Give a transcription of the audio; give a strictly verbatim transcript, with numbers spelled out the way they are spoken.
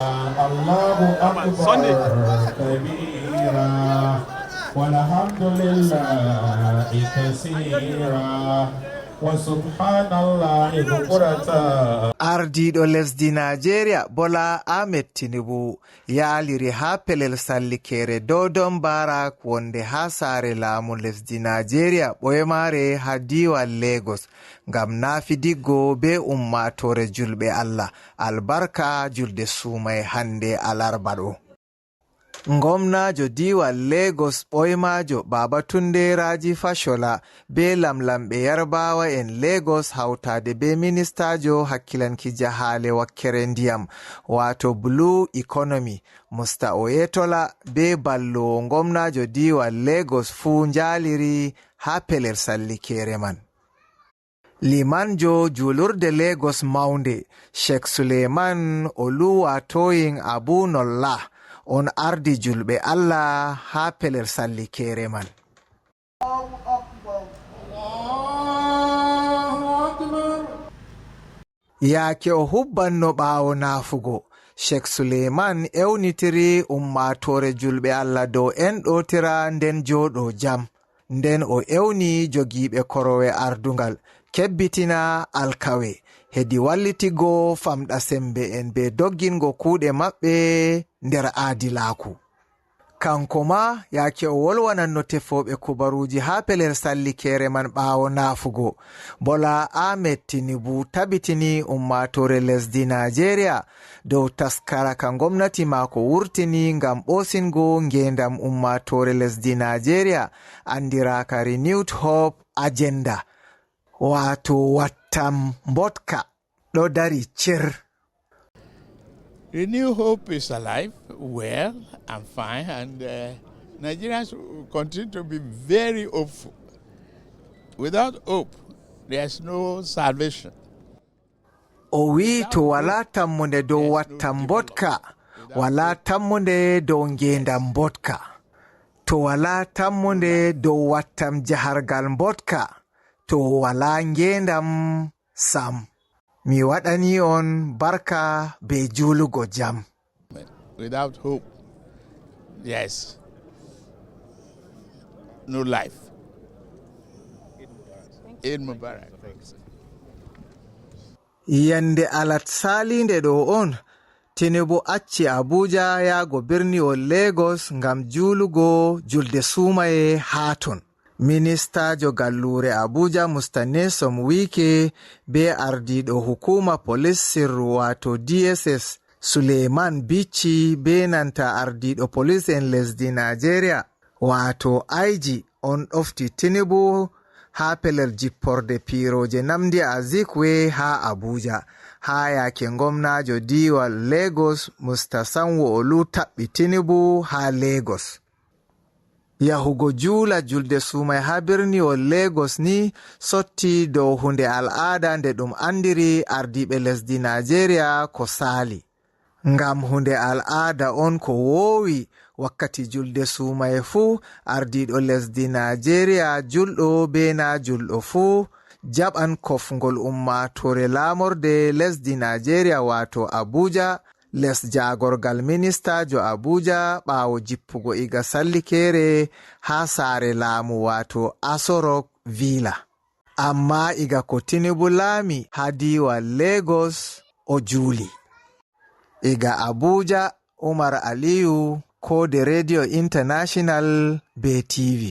الله أكبر كبيرا والحمد لله كثيرا وسبحان الله بكرة. Ardiiɗo lesdi Naajeeriya, Bola Ahmed Tinubu, yaaliri haa pelel sallikeere Dodon Barak wonde haa saare laamu lesdi Naajeeriya ɓooymaare haa diiwal Lagos, ngam naafidiggo bee ummaatoore julɓe Allah, albarka julde suumaye hannde alarba ɗo. Ngomnaajo diiwal Lagos ɓooymaajo, Babatunde Raji Fashola, bee lamlamɓe Yarbaawa en Lagos, hawtaade bee ministaajo hakkilanki jahaale wakkere ndiyam, waato Blue Economy, Musta Oyetola, bee balloowo ngomnaajo diiwal Lagos fuu njaaliri haa pelel sallikeere man. Limanjo juulurde Lagos mawnde, Sheikh Suleiman Oluwatoyin Abunollah, on ardi julɓe Allah haa pelel sallikeere man. Yaake o hubbanno ɓaawo naafugo, Sheikh Suleiman ewnitiri ummaatoore julɓe Allah dow enɗootira nden jooɗo jam. Nden o ewni jogiiɓe korowe ardungal, kebbitina alkawe, hedi wallitigo famɗa sembe en bee doggingo kuuɗe maɓɓe nder aadilaaku. Kanko ma, yaake o wolwananno tefooɓe kubaruuji haa pelel sallikeere man ɓaawo naafugo, Bola Ahmed Tinubu tabitini ummaatoore lesdi Naajeeriya dow taskara ka ngomnati maako wurtini ngam ɓoosingo ngeendam ummaatoore lesdi Naajeeriya, anndiraaka Renewed Hope Agenda, waato wattam mbotka ɗo dari cer. Renew Hope is alive, well, and fine, and uh, Nigerians will continue to be very hopeful. Without hope, there's no salvation. O wi'i to walaa tammunde dow wattam mbotka, walaa tammunde dow ngeendam mbotka. To walaa tammunde dow wattam jahargal mbotka, to walaa ngeendam sam. Mi waɗani on barka bee juulugo jam. Without hope, yes, no life. Eid Mubarak. Yande alat saaliinde ɗo on, Tinubu acci Abuja yaago birniwol Lagos ngam juulugo julde suumaye haa ton. Ministaajo galluure Abuja Musta Nyesom Wike bee ardiiɗo hukuuma polis sirru waato D S S Suleiman Bichi bee nanta ardiiɗo polis en lesdi Naajeeriya waato I G on ɗofti Tinubu haa pelel jipporde piirooje Nnamdi Azikiwe haa Abuja, haa yaake ngomnaajo diiwal Lagos Musta Sanwo-Olu taɓɓi Tinubu haa Lagos. Yahugo juula julde suumaye haa birniwol Lagos ni sotti dow huunde al'aada nde ɗum anndiri ardiiɓe lesdi Naajeeriya ko saali. Ngam huunde al'aada on ko woowi, wakkati julde suumaye fuu, ardiiɗo lesdi Naajeeriya, julɗo bee naa julɗo fuu, jaɓan kofngol ummaatoore laamorde lesdi Naajeeriya, waato Abuja, les jaagorgal ministaajo Abuja, ɓaawo jippugo iga sallikeere haa saare laamu, waato Aso Rock Villa. Ammaa iga ko Tinubu laami haa diiwal Lagos, o juuli. Iga Abuja, Umar Aliyu, Koode Radio International bee T V.